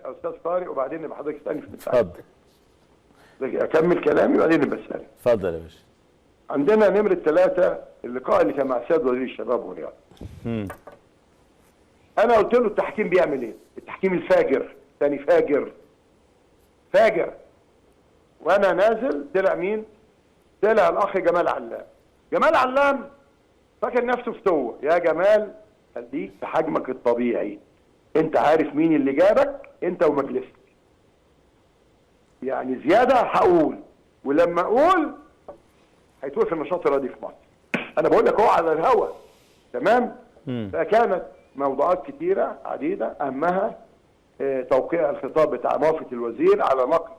استاذ طارق وبعدين نبقى حضرتك تسالني في اتفضل. اكمل كلامي وبعدين نبقى اسالك. اتفضل يا باشا. عندنا نمره 3 اللقاء اللي كان مع السيد وزير الشباب والرياضة. انا قلت له التحكيم بيعمل ايه؟ التحكيم الفاجر، ثاني فاجر. فاجر. وانا نازل طلع مين؟ طلع الاخ جمال علام. جمال علام فاكر نفسه فتوه، يا جمال خليك في حجمك الطبيعي. انت عارف مين اللي جابك؟ انت ومجلسك. يعني زيادة هقول، ولما اقول هيتوقف النشاط الرياضي في مصر. انا بقول لك اهو على الهوا. تمام؟ فكانت موضوعات كتيرة عديدة، اهمها توقيع الخطاب بتاع موافقة الوزير على نقل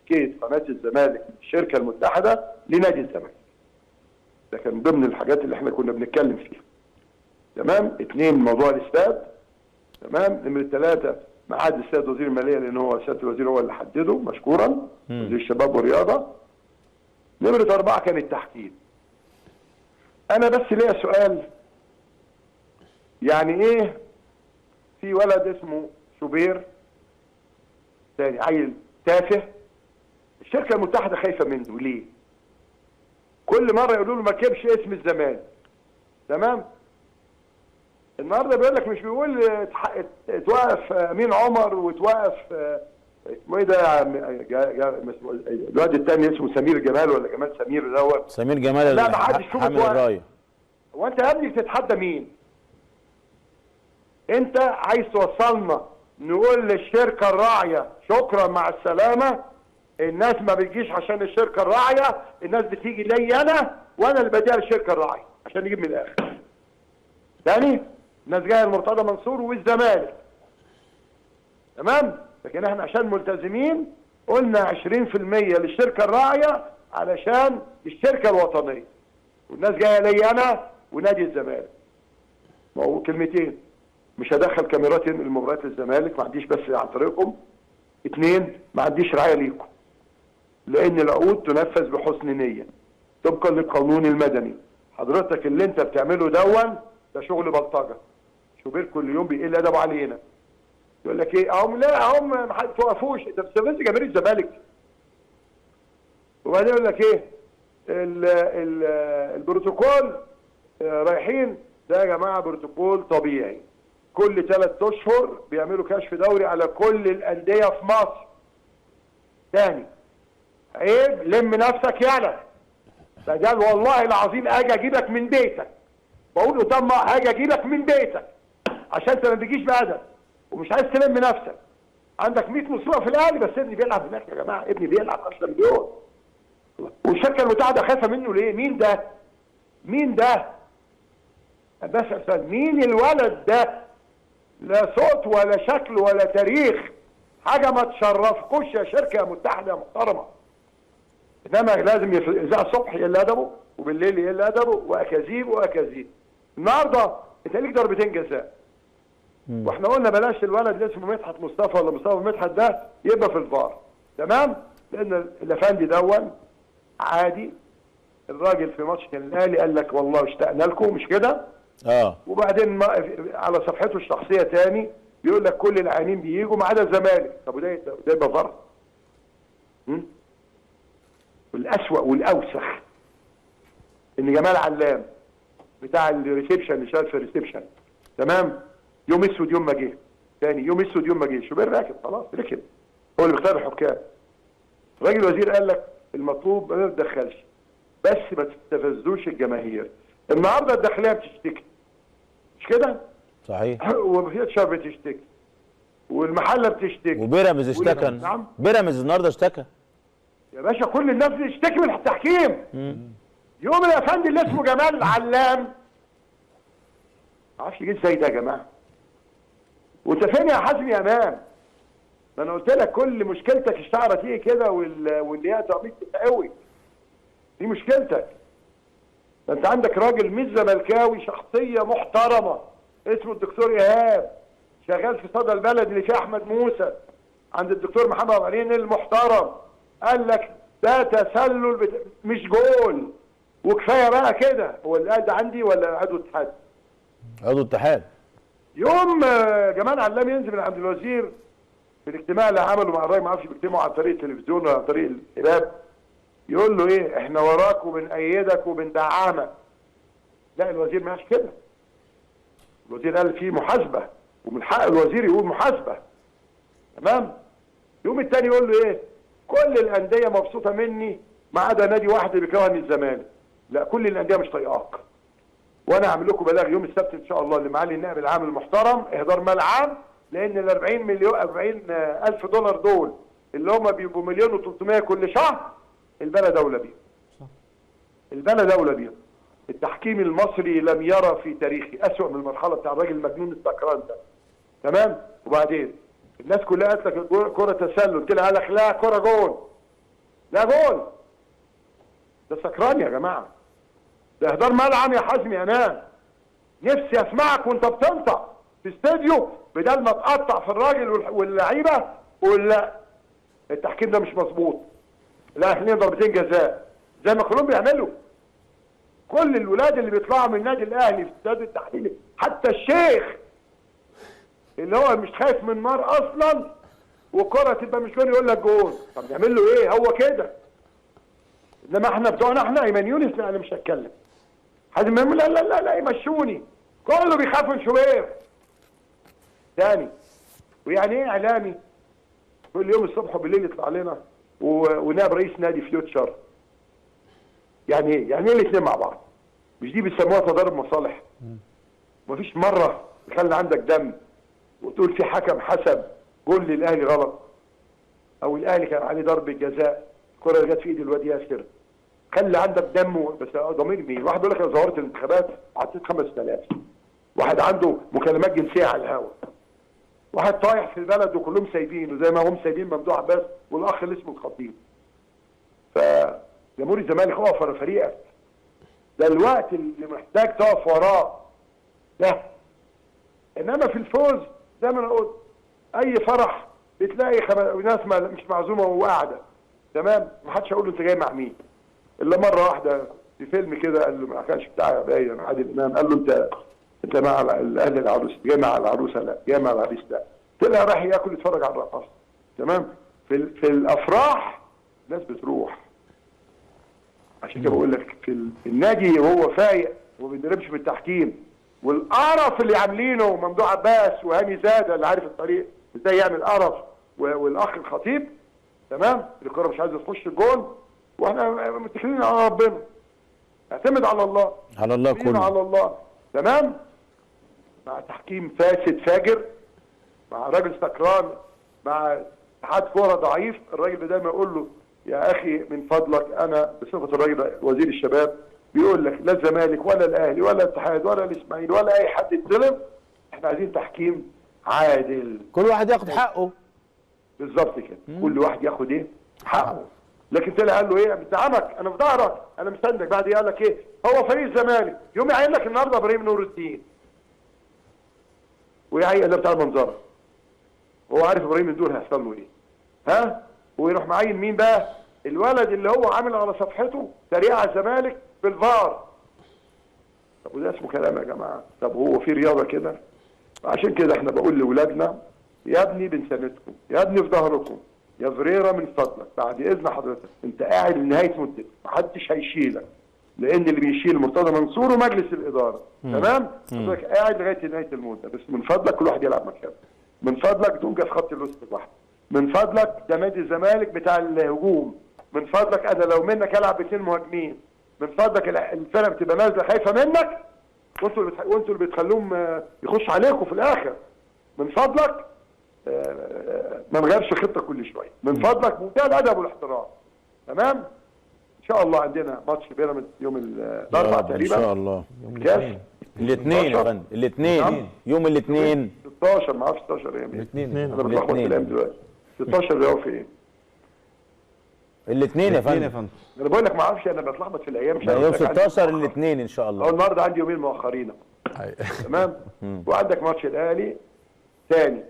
كيس قناة الزمالك من الشركة المتحدة لنادي الزمالك. ده كان ضمن الحاجات اللي احنا كنا بنتكلم فيها. تمام؟ 2 موضوع الاستاد. تمام؟ نمره 3 ميعاد السيد وزير المالية، لان هو سيادة الوزير هو اللي حدده مشكورا، وزير الشباب والرياضة. نمره 4 كان التحكيم. انا بس ليا سؤال، يعني ايه في ولد اسمه شوبير تاني عيل تافه الشركة المتحدة خايفة منه ليه؟ كل مرة يقولوا له ما تجيبش اسم الزمالك. تمام؟ النهارده بيقول لك مش بيقول اتوقف امين عمر وتوقف اسمه ايه ده الواد الثاني اسمه سمير جمال ولا جمال سمير دوت؟ سمير جمال. لا ما حدش حامل الراية. هو انت يا ابني بتتحدى مين؟ انت عايز توصلنا نقول للشركة الراعيه شكرا مع السلامة، الناس ما بتجيش عشان الشركة الراعيه، الناس بتيجي لي انا وانا اللي بديها للشركة الراعيه عشان نجيب من الاخر. تاني الناس جاية المرتضى منصور والزمالك. تمام؟ لكن احنا عشان ملتزمين قلنا 20% للشركة الراعيه علشان الشركة الوطنية. والناس جاية لي انا ونادي الزمالك. ما هو كلمتين، مش هدخل كاميرات المباريات للزمالك، ما عنديش بس عن طريقكم. 2 ما عنديش رعاية ليكم. لان العقود تنفذ بحسن نيه طبقا للقانون المدني. حضرتك اللي انت بتعمله دون ده شغل بلطجه. شوبير كل يوم بيقل ادبه علينا. يقول لك ايه؟ اهم لا هم ما توقفوش، انت بتستفز جماهير الزمالك. وبعدين يقول لك ايه؟ ال ال البروتوكول رايحين ده يا جماعة بروتوكول طبيعي. كل 3 اشهر بيعملوا كشف دوري على كل الاندية في مصر. تاني عيب، لم نفسك يالا. بدل والله العظيم اجي اجيبك من بيتك. بقول قدام هاجي اجيبك من بيتك عشان انت ما بتجيش بادب ومش عايز تلم نفسك. عندك 100 مصيبة في الاهلي، بس ابني بيلعب هناك يا جماعة، ابني بيلعب 10 مليون. والشركة المتحدة خايفة منه ليه؟ مين ده؟ مين ده؟ بسأل سؤال، مين الولد ده؟ لا صوت ولا شكل ولا تاريخ، حاجة ما تشرفكوش يا شركة يا متحدة يا محترمه. انما لازم اذاعة الصبح يقل ادبه وبالليل يقل ادبه واكاذيب واكاذيب. النهارده انت ليك ضربتين جزاء. واحنا قلنا بلاش الولد اللي اسمه مدحت مصطفى ولا مصطفى مدحت ده يبقى في الفار. تمام؟ لان الافندي دون عادي، الراجل في ماتش كان الاهلي قال لك والله اشتقنا لكم، مش كده؟ وبعدين على صفحته الشخصية تاني بيقول لك كل العيانين بييجوا ما عدا الزمالك. طب وده يبقى فار؟ والاسوأ والاوسخ ان جمال علام بتاع ال reception اللي شغال في ال reception، تمام؟ يوم اسود يوم ما جه، تاني يوم اسود يوم ما جه، شوبير راكب خلاص، ركب، هو اللي بيختار الحكام. الراجل الوزير قال لك المطلوب ما تتدخلش، بس ما تستفزوش الجماهير. النهارده الداخلية بتشتكي، مش كده؟ صحيح. وفيوتشر بتشتكي، والمحله بتشتكي، وبيراميدز اشتكى. نعم، بيراميدز النهارده اشتكى يا باشا. كل الناس بتشتكي من التحكيم. يوم الافندي اللي اسمه جمال علام معرفش جه ازاي ده يا جماعة. وانت فين يا حازم يا امام؟ ما انا قلت لك كل مشكلتك الشعرة تيجي كده واللي هي تقميص قوي، دي مشكلتك. ده انت عندك راجل مش زملكاوي، شخصية محترمه اسمه الدكتور ايهاب، شغال في صدى البلد اللي فيه احمد موسى عند الدكتور محمد ابو علين المحترم، قال لك ده تسلل مش جول وكفاية بقى كده. هو اللي قال ده عندي ولا عضو اتحاد؟ عضو اتحاد. يوم جمال علام ينزل من عند الوزير في الاجتماع اللي عمله مع الراجل، ما اعرفش بيجتمعوا عن طريق التلفزيون ولا عن طريق الباب، يقول له ايه؟ احنا وراك وبنأيدك وبندعمك. لا الوزير ما قالش كده. الوزير قال في محاسبه، ومن حق الوزير يقول محاسبه. تمام؟ يوم الثاني يقول له ايه؟ كل الاندية مبسوطة مني ما عدا نادي واحد اللي بيكرهني، الزمالك. لا كل الاندية مش طايقاك. وانا هعمل لكم بلاغ يوم السبت ان شاء الله لمعالي النائب العام المحترم اهدار مال عام، لان ال 40 مليون 40 الف دولار دول اللي هم بيبقوا 1,300,000 كل شهر، البلد اولى بيهم. صح. البلد اولى بيهم. التحكيم المصري لم يرى في تاريخه اسوأ من المرحلة بتاع الراجل المجنون السكران ده. تمام؟ وبعدين الناس كلها قالت لك كره تسلل، طلع قال لك لا كره جول. لا جول. ده سكران يا جماعة. ده اهدار مال عام يا حازم يا امام. نفسي اسمعك وانت بتنطق في استوديو، بدل ما تقطع في الراجل واللعيبة قول لا التحكيم ده مش مظبوط، لا احنا ضربتين جزاء زي ما كلهم بيعملوا. كل الولاد اللي بيطلعوا من النادي الاهلي في استاد التحليل، حتى الشيخ اللي هو مش خايف من النار اصلا وكرة تبقى مش جون يقول لك جون، طب نعمل له ايه؟ هو كده. انما احنا بتوعنا احنا ايمن يونس لا انا مش هتكلم. حازم امام لا لا لا لا يمشوني، كله بيخاف من شوبير. تاني ويعني ايه اعلامي كل يوم الصبح وبالليل يطلع لنا ونائب رئيس نادي فيوتشر؟ يعني ايه؟ يعني ايه الاثنين مع بعض؟ مش دي بيسموها تضارب مصالح؟ مفيش مرة تخلي عندك دم وتقول في حكم حسب جول للاهلي غلط، او الاهلي كان عليه ضربه جزاء الكره اللي جت في ايد الواد ياسر. خلي عندك دم بس ضمير مين؟ واحد يقول لك انا ظهرت الانتخابات حطيت 5000، واحد عنده مكالمات جنسية على الهواء، واحد طايح في البلد وكلهم سايبينه زي ما هم سايبين ممدوح عباس والاخ اللي اسمه الخطيب. فجمهور الزمالك اقف ورا فريقك، ده الوقت اللي محتاج تقف وراه ده. انما في الفوز زي ما انا قلت، اي فرح بتلاقي ناس مش معزومه وقاعدة، تمام، ما حدش هيقول له انت جاي مع مين، الا مرة واحدة في فيلم كده قال له، ما كانش بتاع باين عادل امام، قال له انت مع اهل العروس، جاي مع العروسة؟ لا. جاي مع العريس؟ لا. طلع راح ياكل يتفرج على الرقاصه. تمام؟ في الافراح الناس بتروح. عشان كده بقول لك في النادي وهو فايق وما بيضربش بالتحكيم، والقرف اللي عاملينه ممدوح عباس وهاني زاده اللي عارف الطريق ازاي يعمل قرف، والاخ الخطيب، تمام، الكره مش عايزه تخش الجون، واحنا متكلين على ربنا، اعتمد على الله، على الله كله، على الله، تمام. مع تحكيم فاسد فاجر، مع راجل سكران، مع اتحاد كورة ضعيف، الراجل ده دايما يقول له يا اخي من فضلك، انا بصفة الراجل وزير الشباب بيقول لك لا الزمالك ولا الاهلي ولا الاتحاد ولا الاسماعيلي ولا اي حد يتظلم، احنا عايزين تحكيم عادل، كل واحد ياخد حقه. بالظبط كده، كل واحد ياخد ايه؟ حقه. لكن طلع قال له ايه؟ بدعمك، انا في ظهرك، انا مستندك. بعد قال لك ايه؟ هو فريق الزمالك يوم يعين لك النهارده ابراهيم نور الدين، ويعين ده بتاع المنظره، هو عارف ابراهيم الدور هيحصل له ايه؟ ها؟ ويروح معين مين بقى؟ الولد اللي هو عامل على صفحته تريقه على الزمالك بالفار. طب وده اسمه كلام يا جماعة؟ طب هو في رياضة كده؟ عشان كده احنا بقول لاولادنا يا ابني بنساندكم، يا ابني في ظهركم، يا فريرة من فضلك بعد اذن حضرتك انت قاعد لنهاية مدتك، محدش هيشيلك، لان اللي بيشيل مرتضى منصور ومجلس الادارة، تمام؟ حضرتك قاعد لغاية نهاية المدة، بس من فضلك كل واحد يلعب مكانه. من فضلك دونجا في خط الوسط لوحده، من فضلك ده نادي الزمالك بتاع الهجوم، من فضلك انا لو منك العب باثنين مهاجمين، من فضلك الفرقة بتبقى نازله خايفة منك، وانتوا اللي بتخلوهم يخش عليكم في الاخر. من فضلك ما نغيرش خطه كل شوية، من فضلك منتهى الادب والاحترام. تمام؟ ان شاء الله عندنا ماتش بيراميدز يوم الاربعاء تقريبا ان شاء الله، كاس الاثنين يا فندم، الاثنين، يوم الاثنين 16، ما اعرفش 16 ايه، الاثنين، انا بتلخبط في الايام دلوقتي. 16 ده هو في ايه؟ الاثنين يا فندم، انا بقول لك ما اعرفش، انا بتلخبط في الايام. مش يوم 16 الاثنين ان شاء الله. النهارده عندي يومين مؤخرين. تمام؟ وعندك ماتش الاهلي ثاني،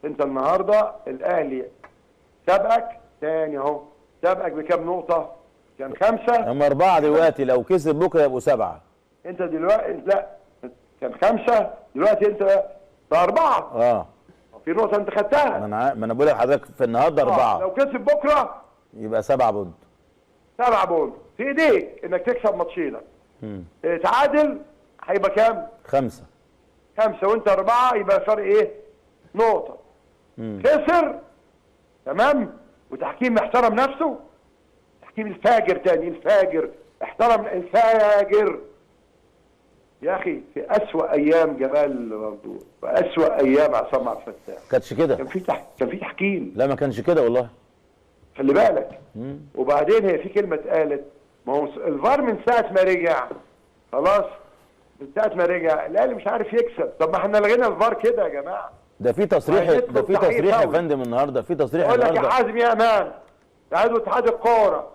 انت النهارده الاهلي سابقك ثاني اهو، سابقك بكام نقطة؟ كان 5، هم 4 دلوقتي، لو كسب بكره يبقوا 7. انت دلوقتي لا، كان 5 دلوقتي انت ب4. في نقطة انت خدتها. ما انا بقول لحضرتك في النهارده 4. لو كسب بكره يبقى 7 point. 7 point في ايديك انك تكسب ماتشينك. تعادل هيبقى كام؟ 5. 5 وانت 4، يبقى فرق ايه؟ نقطة. خسر، تمام، وتحكيم احترم نفسه، تحكيم الفاجر تاني، الفاجر احترم الفاجر يا اخي. في اسوأ ايام جمال ممدوح واسوأ ايام عصام عبد الفتاح كانش كده، كان في تحكيم. لا ما كانش كده والله، خلي بالك. وبعدين هي في كلمة اتقالت، ما هو الفار من ساعة ما رجع خلاص، من ساعة ما رجع الاهلي مش عارف يكسب. طب ما احنا لغينا الفار كده يا جماعة. ده في تصريح، ده في تصريح يا فندم النهارده، في تصريح النهارده. اقول لك يا حازم يا امان، يا عضو اتحاد الكورة،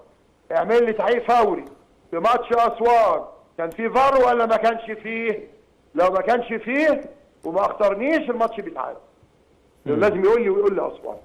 اعمل لي تحقيق فوري في ماتش اسوان، كان في فار ولا ما كانش فيه؟ لو ما كانش فيه وما اختارنيش الماتش بيتعاد. لازم يقول لي ويقول لي اسوان.